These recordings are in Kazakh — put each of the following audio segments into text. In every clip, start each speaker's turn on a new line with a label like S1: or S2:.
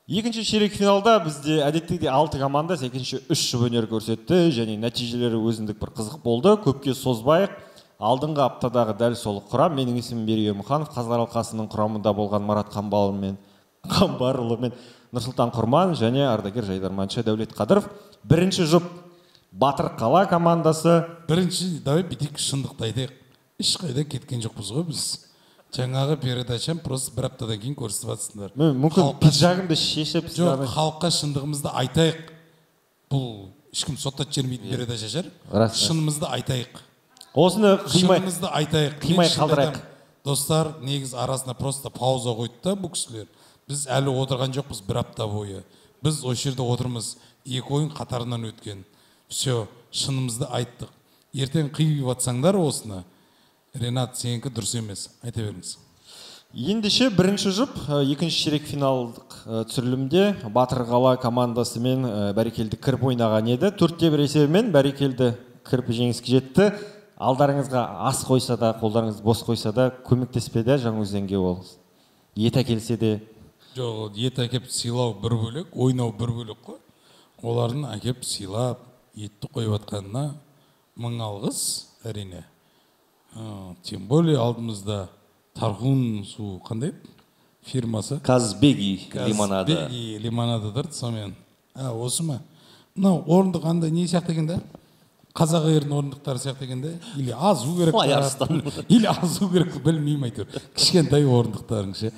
S1: Екінші ширек финалда бізде әдеттегідей 6 команда, сәйкесінше 3 жұп өнер көрсетті және нәтижелері өзіндік бір қызық болды. Көпке созбайық. Алдыңғы аптадағы дәл сол құрам, менің есімім Берік Мұханов, Қазылар алқасының құрамында болған Марат Қамбарұлы мен Нұрсұлтан Құрман және ардагер жайдарманшы Дәулет Қадыров. Бірінші жұп Батыр қала командасы.
S2: Бірінші, давай бүйтейік, шындықты айтайық. Ешқайда кеткен жоқпыз ғой біз. Жаңағы передачам просто бір аптадан кейін көрсетіп жатсыңдар.
S1: Мүмкін пиджагымды шешіп.
S2: Жоқ, халыққа шындығымызды айтайық. Бұл ешкім соттатып жібермейтін передача шығар. Шынымызды айтайық.
S1: Осыны қимай,
S2: шынымызды айтайық.
S1: Қимай қалдырайық.
S2: Достар, негіз арасына просто пауза қойды да бұл кісілер. Біз әлі отырған жоқпыз бір апта бойы. Біз осы жерде отырмыз. 2 ойын қатарынан өткен. Все, шынымызды айттық. Ертең қиып атсаңдар осыны. Ренат, сенікі дұрыс емес. Айта беріңіз.
S1: Ендеше бірінші жұп, екінші ширек финалдық түсірілімде Батыр қала командасымен Бәрекелді Кірпі ойнаған еді. 4-1 есебімен Бәрекелді Кірпі жеңіске жетті. Алдарыңызға ас қойса да, қолдарыңыз бос қойса да көмектеспеді Жаңаөзенге ол. Ет әкелсе де.
S2: Жоқ, ет әкеп сыйлау бір бөлек, ойнау бір бөлек қой. Олардың әкеп сыйлап, етті қойып жатқанына мың алғыс, әрине. Тем более алдымызда Тархун су қандай фирмасы?
S3: Казбеги лимонады.
S2: Казбеги лимонады дұрыс, сонымен. Осы ма? Мынау орындық андай не сияқты екен да? Қазақ ерінің орындықтары сияқты екен да? Или азу керек.
S3: Ой, арыстан.
S2: Или азу керек, білмеймін әйтеуір. Кішкентай орындықтарың ше.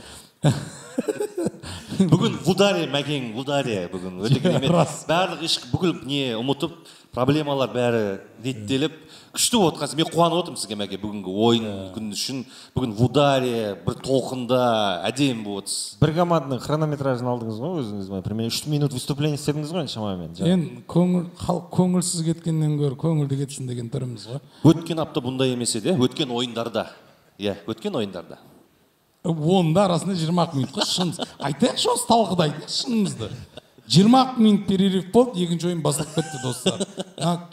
S3: Бүгін в ударе, Мәкең, в ударе бүгін. Өте керемет. Барлық іш бүкіл не ұмытып, проблемалар бәрі реттеліп, күшті отқансыз. Мен қуанып отырмын сізге, Мәке, бүгінгі ойын күн үшін. Бүгін в ударе, бір толқында әдемі болып отырсыз.
S1: Бір команданың хронометражын алдыңыз ғой өзіңіз, примерно 3 минут выступление істедіңіз ғой шамамен.
S2: Мен көңіл, халық көңілсіз кеткеннен гөрі көңілді кетсін деген түріміз ғой.
S3: Өткен апта бұндай емес еді, өткен ойындарда. Иә, өткен ойындарда.
S2: Оның да арасында 20 минут қой, шынымыз. Айтайықшы осы талқыда, айтайықшы шынымызды. 20 минут перерыв болды, екінші ойын басталып кетті, достар.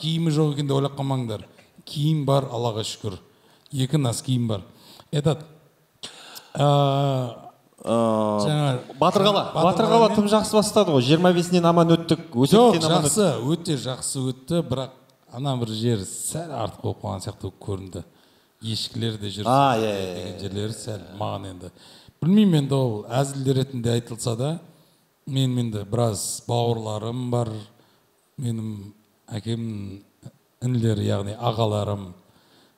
S2: Киімі жоқ екен деп ойлап қалмаңдар. Киім бар, Аллаға шүкір. 2 носкиім бар. Этот
S3: Батыр қала.
S1: Батыр қала тым жақсы бастады ғой. 25-нен аман өттік.
S2: Жоқ, жақсы, өте жақсы өтті, бірақ ана бір жер сәл артық болып қалған сияқты көрінді. Ешкілер де жүр деген жерлері сәл маған енді. Білмеймін енді ол әзіл ретінде айтылса да, мен енді біраз бауырларым бар, менің әкемнің інілері, яғни ағаларым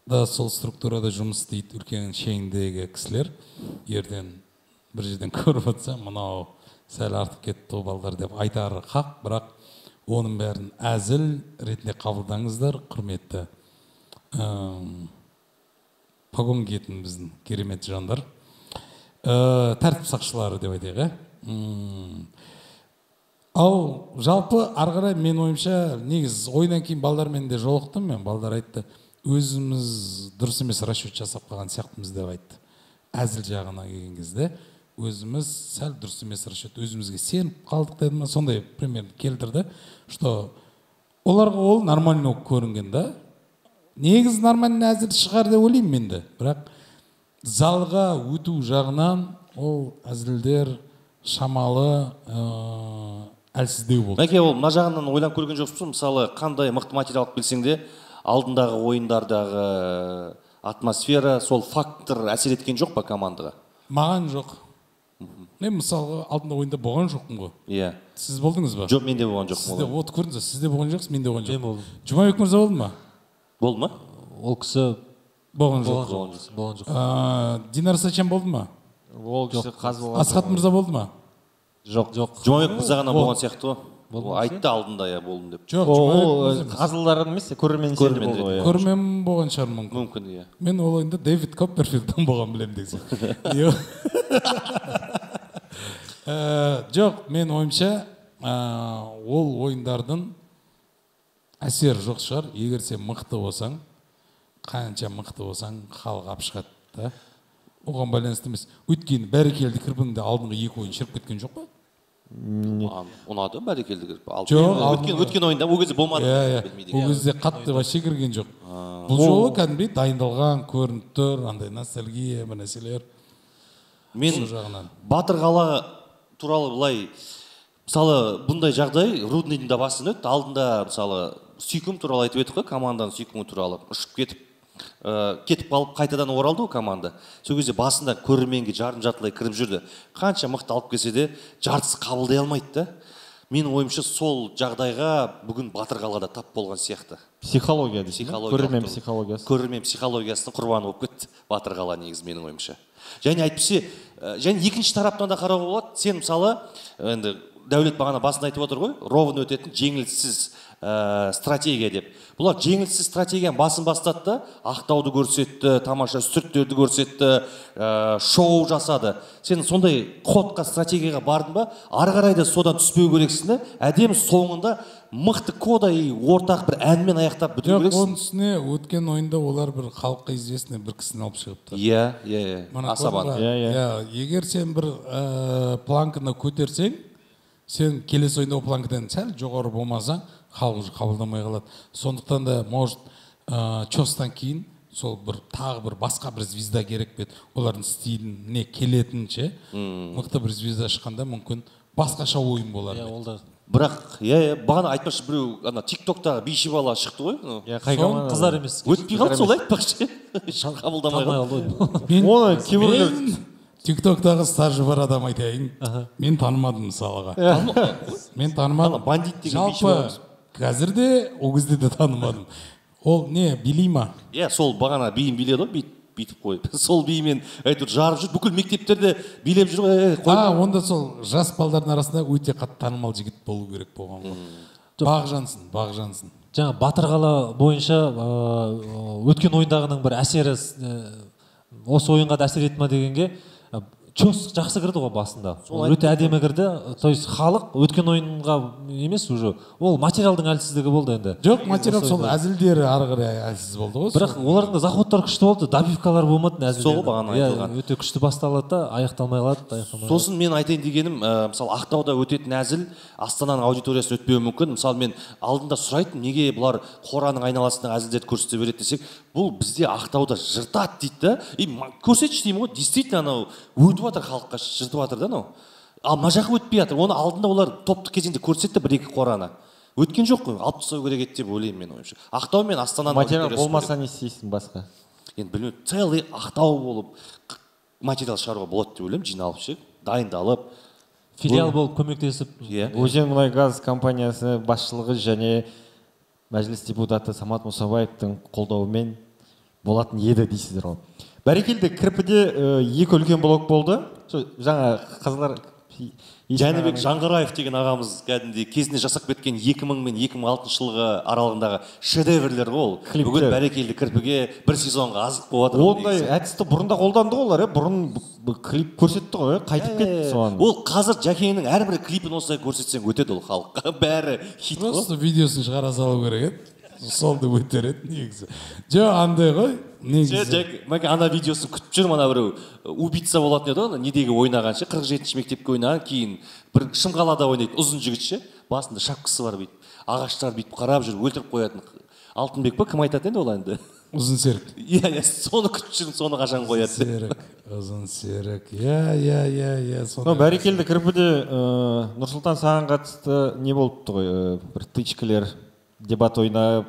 S2: да сол структурада жұмыс істейді, үлкен шеңдегі кісілер. Ертең бір жерден көріп отырса, мынау сәл артық кетті ғой балдар деп айтары хақ, бірақ оның бәрін әзіл ретінде қабылдаңыздар, құрметті погон киетін біздің керемет жандар, тәртіп сақшылары деп айтайық. Ал жалпы ары қарай мен ойымша, негіз ойыннан кейін балдармен де жолықтым мен, балдар айтты, өзіміз дұрыс емес расчет жасап қалған сияқтымыз деп айтты. Әзіл жағына келген кезде өзіміз сәл дұрыс емес расчет, өзімізге сеніп қалдық деді ма, сондай примерно келтірді, что оларға ол нормально көрінген да. Негіз нормальный әзіл шығар деп ойлаймын мен де. Бірақ залға өту жағынан ол әзілдер шамалы әлсіздеу болды.
S3: Мәке, ол мына жағынан ойланып көрген жоқсыз ба? Мысалы, қандай мықты материал алып келсең де, алдындағы ойындардағы атмосфера, сол фактор әсер еткен жоқ па командаға?
S2: Маған жоқ. Мен мысалға алдында ойында болған жоқпын ғой.
S3: Иә.
S2: Сіз болдыңыз ба?
S3: Жоқ, мен де болған жоқпын.
S2: Сіз де, вот көрдіңіз, сіз де болған жоқсыз, мен де болған жоқпын. Мен болдым. Жұмабек мырза болды ма?
S3: Болды ма?
S4: Ол кісі
S2: болған жоқ.
S4: Болған жоқ.
S2: Динар Сәчен болды ма?
S1: Ол кісі қаз болған.
S2: Асхат мырза болды ма?
S1: Жоқ. Жоқ.
S3: Жұмабек мырза ғана болған сияқты ғой. Ол айтты алдында, я болдым деп.
S2: Жоқ,
S1: ол қазылар емес, көрермен болды ғой.
S2: Көрермен болған шығар мүмкін.
S3: Мүмкін, иә.
S2: Мен ол ойында Дэвид Копперфилдтан болған білемін десем. Жоқ, мен ойымша ол ойындардың әсері жоқ шығар. Егер сен мықты болсаң, қанша мықты болсаң, халық ап шығады да. Оған байланысты емес. Өйткені Бәрекелді Кірпінің де алдыңғы 2 ойын шіріп кеткен жоқ па?
S3: Ұнады Бәрекелді Кірпі.
S2: Жоқ,
S3: өткен ойында ол кезде болмады.
S2: Ол кезде қатты вообще кірген жоқ. Бұл жолы кәдімгідей дайындалған, көрініп тұр, андай ностальгия, бір нәрселер.
S3: Мен Батыр қала туралы былай Мысалы, бұндай жағдай Рудныйдың да басынан өтті. Алдында, мысалы, сүйкім туралы айтып едік қой, команданың сүйкімі туралы. Ұшып кетіп, кетіп қалып қайтадан оралды ғой команда. Сол кезде басында көрерменге жарым жартылай кіріп жүрді. Қанша мықты алып келсе де жартысы қабылдай алмайды да. Менің ойымша, сол жағдайға бүгін Батыр қалада тап болған сияқты.
S1: Психология дейсің ба? Көрермен психологиясы.
S3: Көрермен психологиясының құрбаны болып кетті Батыр қала негізі, менің ойымша. Және әйтпесе, және екінші тараптан да қарауға болады. Сен мысалы, енді Дәулет бағана басында айтып отыр ғой, ровно өтетін жеңіліссіз стратегия деп. Бұлар жеңіліссіз стратегияның басын бастады да, Ақтауды көрсетті, тамаша үстірттерді көрсетті, шоу жасады. Сен сондай ходқа, стратегияға бардың ба, ары қарай да содан түспеу керексің да, әдемі соңында мықты кода и ортақ бір әнмен аяқтап бітіру керексің.
S2: Оның үстіне өткен ойында олар бір халыққа известный бір кісіні алып шығыпты.
S3: Иә, иә, иә. Асабаны.
S2: Иә, егер сен бір планканы көтерсең, сен келесі ойында ол планкадан сәл жоғары болмасаң, халық уже қабылдамай қалады. Сондықтан да, может, чостан кейін сол бір тағы бір басқа бір звезда керек пе еді, олардың стиліне келетінше мықты бір звезда шыққанда мүмкін басқаша ойын болар.
S4: Иә, ол да.
S3: Бірақ, иә, бағана айтпақшы, біреу ана TikTok'тағы биші бала шықты ғой.
S1: Иә, қай команда?
S4: Қыздар емес.
S3: Өтпей қалды сол айтпақшы. Қабылдамай қалды.
S1: Оны кейбіреулер
S2: TikTok'тағы стажы бар адам айтайын. Мен танымадым мысалға. Мен танымадым.
S3: Бандит деген биші бала.
S2: Жалпы қазір де, ол кезде де танымадым. Ол не, билей ма?
S3: Иә, сол бағана биін биледі ғой, бүйтіп қойып. Сол биімен әйтеуір жарып жүр, бүкіл мектептерде билеп жүр ғой.
S2: Онда сол жас балдардың арасында өте қатты танымал жігіт болу керек болған ғой. Бақ жансын, бақ жансын.
S4: Жаңа Батыр қала бойынша өткен ойындағының бір әсері осы ойынға да әсер етті ма дегенге, Чос жақсы кірді ғой басында. Өте әдемі кірді. То есть халық өткен ойынға емес уже. Ол материалдың әлсіздігі болды енді.
S2: Жоқ, материал сол әзілдері ары қарай әлсіз болды ғой.
S4: Бірақ олардың да заходтары күшті болды, добивкалар болмады әзілдердің.
S3: Сол бағана айтылған.
S4: Өте күшті басталады да, аяқталмай қалады, аяқталмай.
S3: Сосын мен айтайын дегенім, мысалы Ақтауда өтетін әзіл Астананың аудиториясына өтпеуі мүмкін. Мысалы мен алдында сұрайтын, неге бұлар қораның айналасындағы әзілдерді көрсете береді десек, бұл бізде Ақтауда жыртады дейді да. И көрсетші деймін ғой, действительно анау өтіп жатыр, халыққа жыртып жатыр да анау. Ал мына жаққа өтпей жатыр. Оны алдында олар топтық кезеңде көрсетті бір-екі қораны. Өткен жоқ қой, алып тастау керек еді деп ойлаймын мен ойымша. Ақтау мен Астананың
S1: материал болмаса не істейсің басқа?
S3: Енді білмеймін, целый Ақтау болып материал шығаруға болады деп ойлаймын, жиналып ше, дайындалып.
S4: Филиал болып көмектесіп.
S1: Өзенмұнайгаз компаниясы басшылығы және мәжіліс депутаты Самат Мұсабаевтың қолдауымен болатын еді дейсіздер ғой. Бәрекелді, кірпіде екі үлкен блок болды. Жаңа қызлар
S3: Жәнібек Жаңғыраев деген ағамыз кәдімгідей кезінде жасап кеткен 2000 мен 2006 жылғы аралығындағы шедеврлер ғой ол. Бүгін бәрекелді кірпіге бір сезонға азық болып жатыр.
S1: Ондай әдісті бұрын да қолданды ғой олар, бұрын клип көрсетті ғой, қайтып кетті соған.
S3: Ол қазір Жәкеңнің әрбір клипін осылай көрсетсең өтеді ол халыққа. Бәрі хит ғой.
S2: Просто видеосын шығара салу керек еді. Сол деп өтер еді негізі. Жоқ, андай ғой, негізі.
S3: Мәке, ана видеосын күтіп жүрмін, ана біреу убийца болатын еді ғой, недегі ойнаған ше, 47-ші мектепке ойнаған, кейін бір Шымқалада ойнайды, ұзын жігіт ше, басында шапкасы бар бүйтіп, ағаштар бүйтіп қарап жүріп, өлтіріп қоятын. Алтынбек па, кім айтатын еді ол әнді?
S2: Ұзын серік.
S3: Иә, соны күтіп жүрмін, соны қашан қояды.
S2: Серік, ұзын серік. Иә, иә, иә, иә.
S1: Бәрекелді кірпіде Нұрсұлтан саған қатысты не болыпты ғой, бір тычкілер, дебат ойнап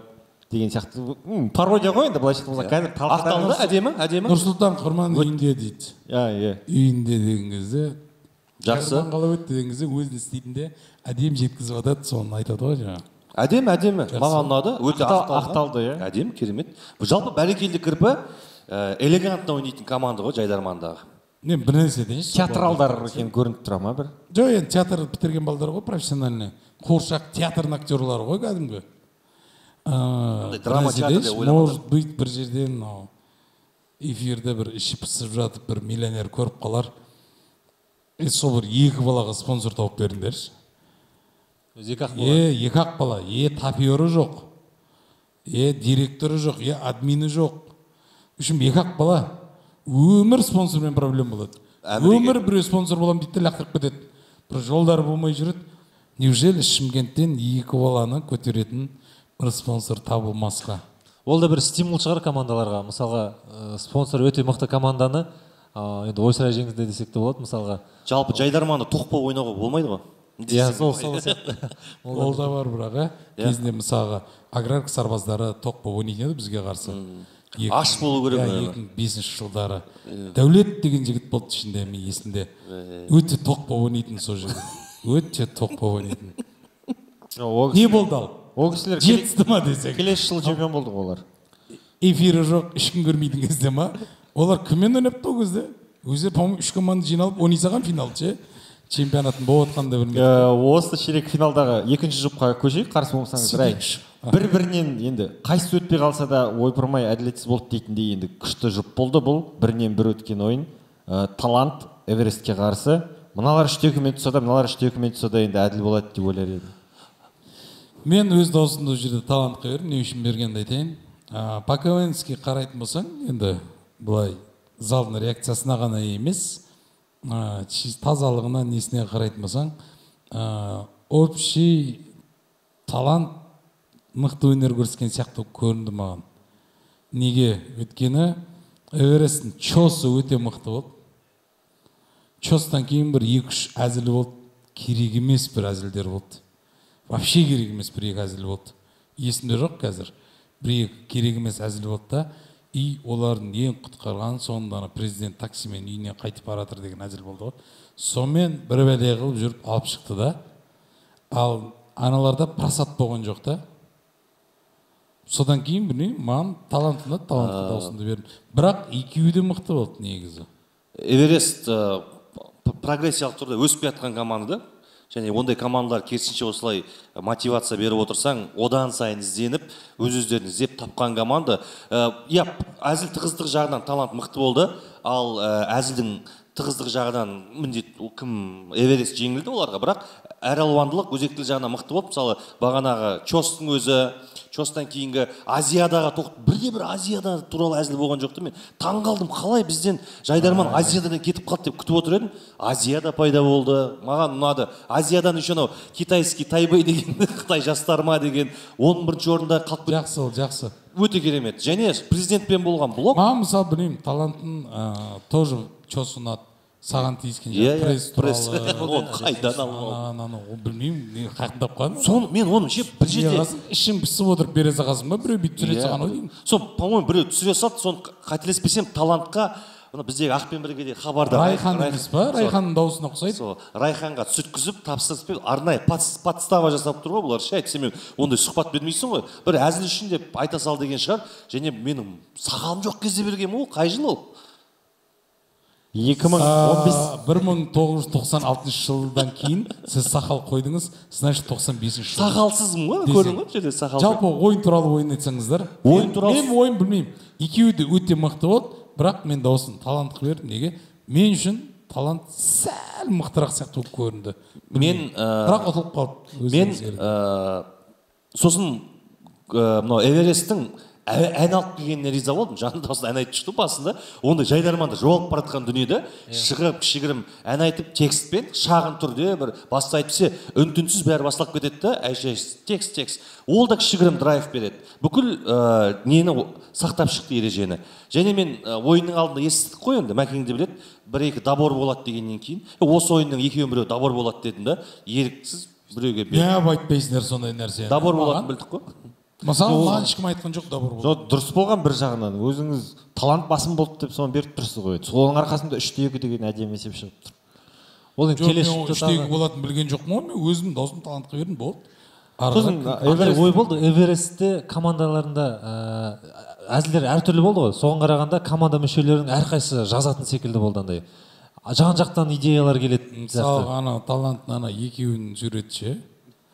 S1: деген сияқты пародия ғой енді былайша айтқан қазір
S3: ақталды, әдемі, әдемі.
S2: Нұрсұлтан Құрман үйінде дейді.
S1: Иә, иә.
S2: Үйінде деген кезде
S3: жақсы.
S2: Құрман қалай өтті деген кезде өзін істейтінде әдемі жеткізіп жатады, соны айтады ғой жаңағы.
S3: Әдемі, әдемі. Маған ұнады. Өте
S1: ақталды, иә.
S3: Әдемі, керемет. Жалпы бәрекелді кірпі элегантно ойнайтын команда ғой Жайдармандағы.
S2: Не, бір нәрсе дейінші.
S1: Театралдар екен көрініп тұра ма бір?
S2: Жоқ, енді театр бітірген балдар ғой, профессиональный. Қуыршақ театрының актерлары ғой кәдімгі.
S3: Драма театр деп ойламадым.
S2: Может быть, бір жерден эфирде бір іші пысып жатып бір миллионер көріп қалар. Сол бір екі балаға спонсор тауып беріңдерші.
S4: Екі ақ бала.
S2: Екі ақ бала. Тапиоры жоқ. Директоры жоқ, админі жоқ. Үшін екі ақ бала. Өмір спонсормен проблема болады. Өмір біреу спонсор боламын дейді де лақтырып кетеді. Бір жолдары болмай жүреді. Неужели Шымкенттен екі баланы көтеретін бір спонсор табылмасқа?
S4: Ол да бір стимул шығар командаларға. Мысалға, спонсор өте мықты команданы, енді ойсырай жеңді десек те болады мысалға.
S3: Жалпы Жайдарманды тоқ болып ойнауға болмайды ғой.
S4: Иә, сол сияқты.
S2: Ол да бар бірақ, ә? Кезінде мысалға аграрка сарбаздары тоқ болып ойнайтын еді бізге қарсы.
S3: Аш болу керек.
S2: 2005 жылдары. Дәулет деген жігіт болды ішінде, мен есімде. Өте тоқ болып ойнайтын сол жігіт. Өте тоқ болып ойнайтын. Не болды ал?
S1: Ол кісілер
S2: жетісті ма десең?
S1: Келесі жылы чемпион болды олар.
S2: Эфирі жоқ, ешкім көрмейтін кезде ма? Олар кіммен ойнапты ол кезде? Өздері, по-моему, 3 команда жиналып ойнай салған финал ше. Чемпионаттың болып жатқанын да білмейді.
S1: Осы ширек финалдағы екінші жұпқа көшейік, қарсы болмасаңыз рай. Бір-бірінен енді қайсысы өтпей қалса да ойпырмай әділетсіз болды дейтіндей енді күшті жұп болды бұл. Бірінен бір өткен ойын. Талант Эверестке қарсы. Мыналар 3-2-мен түссе да, мыналар 3-2-мен түссе да енді әділ болады деп ойлар едім.
S2: Мен өз даусымды ол жерде талантқа бердім, не үшін бергенімді айтайын. По-КВНски қарайтын болсаң, енді былай залдың реакциясына ғана емес, тазалығына, несіне қарайтын болсаң, общий талант мықты өнер көрсеткен сияқты көрінді маған. Неге? Өйткені Эвересттің чосы өте мықты болды. Чостан кейін бір 2-3 әзіл болды, керек емес бір әзілдер болды. Вообще керек емес бір екі әзіл болды. Есімде жоқ қазір. Бір екі керек емес әзіл болды да. И олардың ең құтқарған соңында ана президент таксимен үйіне қайтып бара жатыр деген әзіл болды ғой. Сонымен бір бәле қылып жүріп алып шықты да. Ал аналарда просад болған жоқ та. Содан кейін білмеймін, маған талант ұнады, талантқа дауысымды бердім. Бірақ екеуі де мықты болды негізі.
S3: Эверест прогрессиялық түрде өсіп жатқан команда. Және ондай командалар керісінше осылай мотивация беріп отырсаң, одан сайын ізденіп, өз-өздерін іздеп тапқан команда. Иә, әзіл тығыздық жағынан талант мықты болды, ал әзілдің тығыздық жағынан міндет кім Эверест жеңілді оларға, бірақ әралуандылық өзектілік жағынан мықты болды. Мысалы, бағанағы Чостың өзі, Чостан кейінгі Азиядаға бірде-бір Азияда туралы әзіл болған жоқты. Мен таң қалдым, қалай бізден жайдарман Азиядан кетіп қалды деп күтіп отыр едім. Азияда пайда болды, маған ұнады. Азиядан еще анау китайский Тайбэй деген, Қытай жастары ма деген 11-ші орында қалып кетті.
S2: Жақсы ол, жақсы.
S3: Өте керемет. Және президентпен болған блок.
S2: Маған мысалы білмеймін, таланттың тоже Чос ұнады. Саған тиіскен пресс туралы.
S3: Қайдан алған?
S2: Білмеймін, қайдан тапқан.
S3: Соны мен оны ше бір жерде
S2: ішім пісіп отырып бере салғансың ба, біреу бүйтіп түсіре салған ғой деймін.
S3: Сол, по-моему, біреу түсіре салды, соны қателеспесем талантқа, біздегі Ақпен бірге де хабарда.
S2: Райхан емес па? Райханның дауысына ұқсайды.
S3: Сол, Райханға түсірткізіп, тапсырыс беріп, арнайы подстава жасап тұр ғой бұлар. Ше, әйтсе мен ондай сұхбат бермейсің ғой. Бір әзіл үшін деп айта сал деген шығар. Және менің сақалым жоқ кезде бергенмін ол, қай жыл ол?
S1: 2015.
S2: 1996 жылдан кейін сіз сақал қойдыңыз, значит 95 жыл.
S3: Сақалсызмын ғой, көрдің ғой, жерде сақал.
S2: Жалпы ойын туралы ойын айтсаңыздар.
S3: Ойын туралы.
S2: Мен ойын білмеймін. Екеуі де өте мықты болды, бірақ мен дауысын талантқа бердім. Неге? Мен үшін талант сәл мықтырақ сияқты болып көрінді.
S3: Мен
S2: бірақ ұтылып қалды.
S3: Мен сосын мынау Эвересттің ән алып келгеніне риза болдым. Жанды дауысын ән айтып шықты басында. Ондай жайдарманда жоғалып бара жатқан дүниеде шығып кішігірім ән айтып текстпен шағын түрде бір баста айтып үн-түнсіз бәрі басталып кетеді да, әй текст текст. Ол да кішігірім драйв береді. Бүкіл нені сақтап шықты ережені. Және мен ойынның алдында естідік қой енді, Мәкең де біледі, бір-екі добор болады дегеннен кейін осы ойынның екеуінің біреуі добор болады дедім да, еріксіз біреуге бердім.
S2: Неғып айтпайсыңдар сондай нәрсені?
S3: Добор болатынын білдік қой.
S2: Мысалы, маған ешкім айтқан жоқ добор болды.
S1: Жоқ, дұрыс болған бір жағынан. Өзіңіз талант басым болды деп соны беріп тұрсыз ғой. Соның арқасында 3-2 деген әдемі есеп шығып тұр.
S4: Ол енді келесі
S2: 3-2 болатынын білген жоқпын ғой, мен өзім даусым талантқа бердім, болды.
S4: Сосын ой болды, Эверестте командаларында әзілдер әртүрлі болды ғой. Соған қарағанда команда мүшелерінің әрқайсысы жазатын секілді болды андай. Жан-жақтан идеялар келеді.
S2: Мысалы, ана таланттың ана екеуінің суреті ше.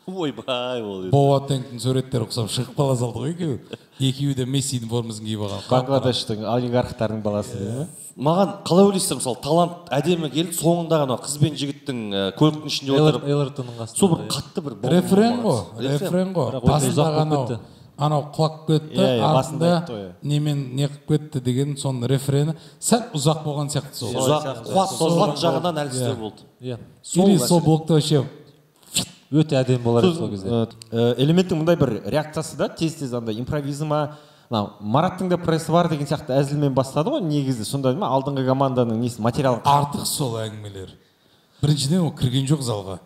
S3: Ойбай ол.
S2: Боатенгтің суреттері ұқсап шығып қала салды ғой екеуі. Екеуі де Мессидің формасын киіп алған.
S1: Бангладештің олигархтарының баласы değil mi?
S3: Маған қалай ойлайсыздар, мысалы, талант әдемі келді, соңында ғана қыз бен жігіттің көліктің ішінде отырып,
S4: Элертонның қасында.
S3: Сол бір қатты бір
S2: рефрен ғой, рефрен ғой. Басында анау құлап кетті, артында немен не қылып кетті деген соның рефрені сәл ұзақ болған сияқты сол.
S3: Ұзақ, қуат жағынан әлсіздеу болды.
S2: Или сол блокта вообще
S4: өте әдемі болар еді сол кезде.
S1: Элементтің мындай бір реакциясы да, тез-тез андай импровизма, Мараттың да пресі бар деген сияқты әзілмен бастады ғой негізі. Сонда ма алдыңғы команданың несі материалы
S2: артық сол әңгімелер. Біріншіден ол кірген жоқ залға.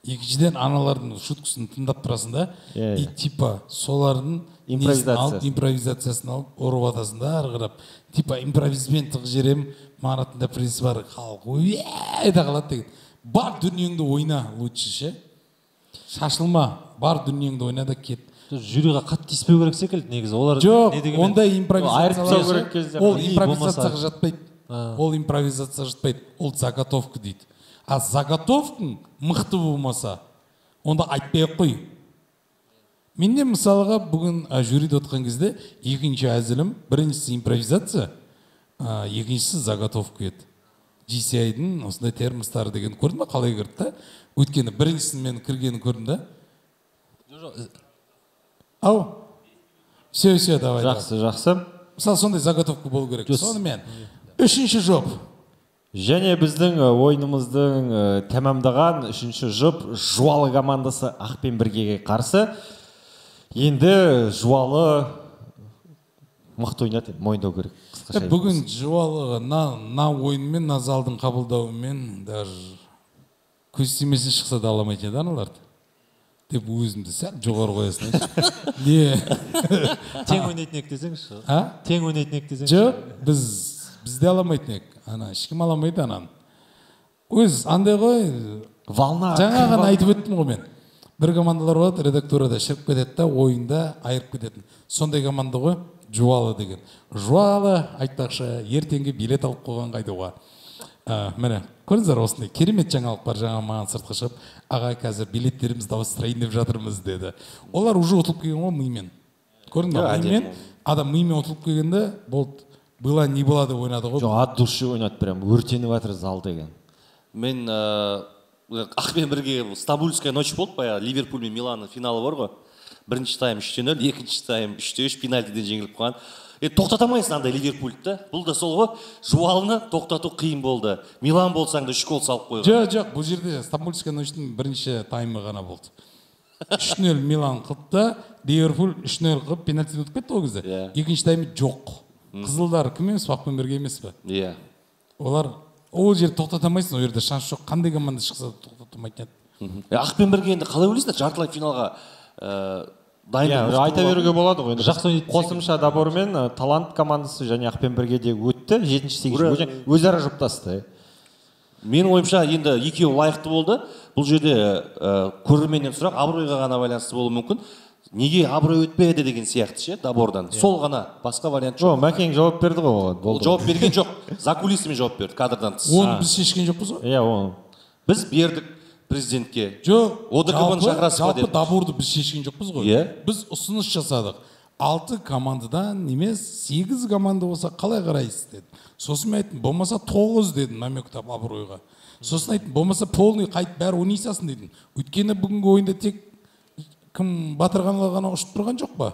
S2: Екіншіден, аналардың шуткасын тыңдап тұрасың да, и типа солардың импровизациясын алып ұрып атасың да ары қарап. Типа импровизбен тығып жіберемін, Маратында принцип бар, халық ете қалады деген. Бар дүниеңді ойна лучше ше. Шашылма, бар дүниеңді ойна да кет.
S4: Жюриға қатты тиіспеу керек секілді негізі. Олар
S2: жоқ, ондай импровизация, ол импровизацияға жатпайды. Ол импровизацияға жатпайды. Ол заготовка дейді. А заготовкаң мықты болмаса, онда айтпай ақ қой. Менде мысалға бүгін жюриде отқан кезде екінші әзілім, біріншісі импровизация, екіншісі заготовка еді. GCI-дің осындай термостары деген көрдің ба, қалай кірді да? Өйткені біріншісін мен кіргенін көрдім да. Ау, все, все, давай.
S1: Жақсы, жақсы.
S2: Мысалы, сондай заготовка болу керек. Сонымен, үшінші жұп.
S1: Және біздің ойынымыздың тәмамдаған үшінші жұп Жуалы командасы Ақпен біргеге қарсы. Енді Жуалы мықты ойнады, мойындау керек.
S2: Бүгін Жуалыға на ойынмен, на залдың қабылдауымен даже көз тимесе шықса да аламайтын еді аналарды. Деп өзімді сәл жоғары қоясың. Не?
S4: Тең ойнайтын ек десеңші. А? Тең ойнайтын ек десеңші.
S2: Жоқ, бізде аламайтын ек. Ана, ешкім аламайды ананы. Өз андай ғой,
S1: волна.
S2: Жаңа ғана айтып өттім ғой мен. Бір командалар болады, редактурада шіріп кетеді да, ойында айырып кететін. Сондай команда ғой, Жуалы деген. Жуалы, айтпақшы, ертеңгі билет алып қойған қайдауға. Міне, көрдіңіздер, осындай керемет жаңалық бар. Жаңа маған сыртқа шығып, аға, қазір билеттерімізді ауыстырайын деп жатырмыз деді. Олар уже ұтылып келген ғой мимен. Көрдің бе? Мимен, адам мимен ұтылып келгенде болды, была не была деп ойнады ғой.
S1: Жоқ, от души ойнады, прям өртеніп жатыр зал деген.
S3: Мен Ақпен бірге Стамбульская ночь болды, баяғы Ливерпуль мен Миланның финалы бар ғой. Бірінші тайм 3-0, екінші тайм 3-3, пенальтиден жеңіліп қалған. Тоқтата алмайсың андай Ливерпульді да. Бұл да сол ғой, Жуалыны тоқтату қиын болды. Милан болсаң да 3 гол салып қойған.
S2: Жоқ, жоқ, бұл жерде Стамбульская ночьтың бірінші таймы ғана болды. 3-0 Милан қылды да, Ливерпуль 3-0 қылып пенальтиден ұтып кетті ол кезде. Екінші таймы жоқ. Қызылдар кім емес, Ақпен бірге емес пе?
S3: Иә.
S2: Олар ол жерде тоқтата алмайсың, ол жерде шанс жоқ. Қандай команда шықса да тоқтата алмайтын еді.
S3: Ақпен бірге енді қалай ойлайсыңдар, жартылай финалға
S1: айта беруге болады ғой. Қосымша добормен Талант командасы және Ақпен бірге де өтті. 7-8 өзара жұптасты.
S3: Менің ойымша енді екеуі лайықты болды. Бұл жерде көрерменнен сұрақ абыройға ғана байланысты болуы мүмкін. Неге абырой өтпеді деген сияқты ше добордан. Сол ғана, басқа вариант жоқ.
S1: Жоқ, Мәкең жауап берді ғой оған.
S3: Ол жауап берген жоқ. За кулисами жауап берді, кадрдан тыс.
S2: Оны біз шешкен жоқпыз ғой.
S1: Иә, оны.
S3: Біз бердік президентке.
S2: Жоқ,
S3: ОДКБ-ны шақырасыз ба деді.
S2: Жалпы доборды біз шешкен жоқпыз ғой. Біз ұсыныс жасадық. 6 командадан емес, 8 команда болса қалай қарайсыз деді. Сосын мен айттым, болмаса 9 дедім намектап абыройға. Сосын айттым, болмаса полный қайтып бәрі ойнай салсын дедім. Өйткені бүгінгі ойында тек кім Батырғанға ғана ұшып тұрған жоқ па?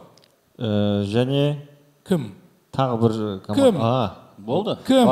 S1: Және
S2: кім?
S1: Тағы бір команда.
S2: Кім?
S3: Болды.
S2: Кім?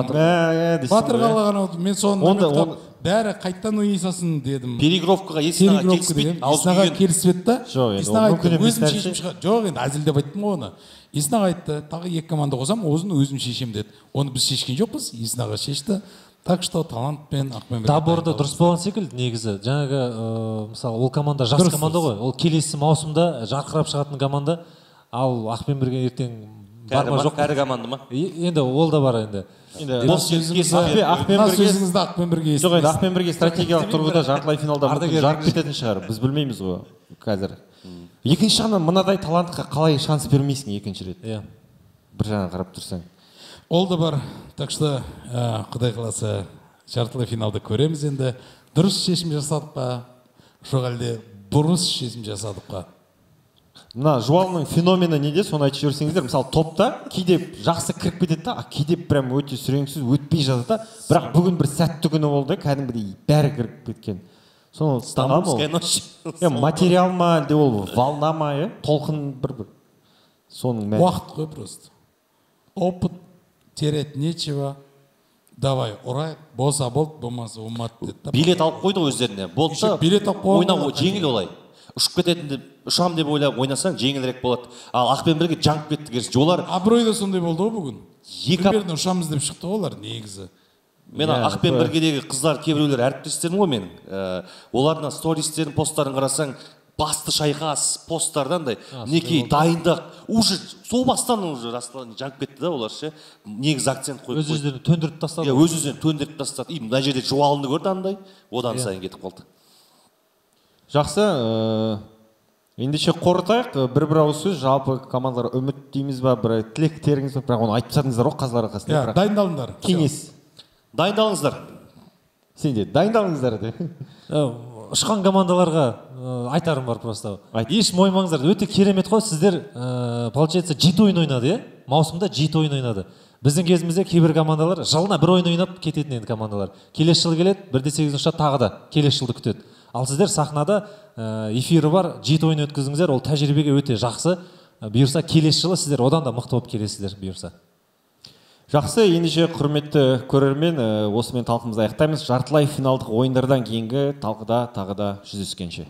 S2: Батырғанға ғана. Мен соны намектап бәрі қайттан ойнай салсын дедім.
S3: Переигровкаға Есін аға келіспейді.
S2: Есін аға келіспеді да. Есін аға айтты, өзім шешім шығар. Жоқ, енді әзілдеп айттым ғой оны. Есін аға айтты, тағы 2 команда қосам, өзін өзім шешем деді. Оны біз шешкен жоқпыз, Есін аға шешті. Так что Талант пен Ақпен бірге.
S4: Доборда дұрыс болған секілді негізі. Жаңағы, мысалы, ол команда жас команда ғой. Ол келесі маусымда жарқырап шығатын команда. Ал Ақпен бірге ертең бар ма жоқ?
S3: Кәрі команда ма?
S4: Енді ол да бар енді.
S1: Енді
S2: сөзіңізді Ақпен бірге.
S1: Жоқ, енді Ақпен бірге стратегиялық тұрғыда жартылай финалда жарып кететін шығар. Біз білмейміз ғой қазір. Екінші жағынан мынадай талантқа қалай шанс бермейсің екінші рет?
S4: Иә.
S1: Бір жағынан қарап тұрсаң.
S2: Ол да бар. Так что, Құдай қаласа, жартылай финалды көреміз енді. Дұрыс шешім жасадық па? Жоқ әлде бұрыс шешім жасадық па?
S1: Мына Жуалының феномені неде, соны айтып жіберсеңіздер. Мысалы, топта кейде жақсы кіріп кетеді да, а кейде прям өте сүреңсіз өтпей жатады да. Бірақ бүгін бір сәтті күні болды, кәдімгідей бәрі кіріп кеткен. Соны
S3: Стамбульская ночь.
S1: Материал ма, әлде ол волна ма, толқын бір-бір. Соның мәні.
S2: Уақыт қой просто. Опыт терять нечего. Давай, ұрайық, болса болды, болмаса болмады деді.
S3: Билет алып қойды ғой өздеріне. Болды да,
S2: билет алып қойды.
S3: Ойнау жеңіл олай. Ұшып кететін деп, ұшам деп ойлап ойнасаң жеңілірек болады. Ал Ақпен бірге жаңып кетті керісінше. Олар
S2: Абырой да сондай болды ғой бүгін. Примерно ұшамыз деп шықты ғой олар негізі.
S3: Мен Ақпен біргедегі қыздар кейбіреулер әріптестерім ғой менің. Олардың стористерін, посттарын қарасаң, басты шайқас посттардан андай мінекей дайындық уже сол бастан уже расслан жанып кетті да олар ше. Негізі акцент қойып
S4: өз өздерін төндіріп тастады.
S3: Иә, өз өздерін төндіріп тастады. И мына жерде жуалыны көрді андай, одан сайын кетіп қалды.
S1: Жақсы, ендеше қорытайық. Бір ауыз сөз, жалпы командалар үміт дейміз ба, бір тілектеріңіз ба, бірақ оны айтып тастадыңыздар ғой қазылар алқасында.
S2: Иә, дайындалыңдар.
S1: Кеңес.
S3: Дайындалыңыздар.
S1: Сен де дайындалыңыздар деп.
S4: Ұшқан командаларға айтарым бар просто. Еш мойымаңыздар, өте керемет қой. Сіздер, получается, 7 ойын ойнады, иә? Маусымда 7 ойын ойнады. Біздің кезімізде кейбір командалар жылына бір ойын ойнап кететін еді командалар. Келесі жылы келеді, 1-8 ұшады, тағы да келесі жылды күтеді. Ал сіздер сахнада эфирі бар, 7 ойын өткізіңіздер, ол тәжірибеге өте жақсы. Бұйырса келесі жылы сіздер одан да мықты болып келесіздер, бұйырса.
S1: Жақсы, ендеше құрметті көрермен, осымен талқымызды аяқтаймыз. Жартылай финалдық ойындардан кейінгі талқыда тағы да жүздескенше.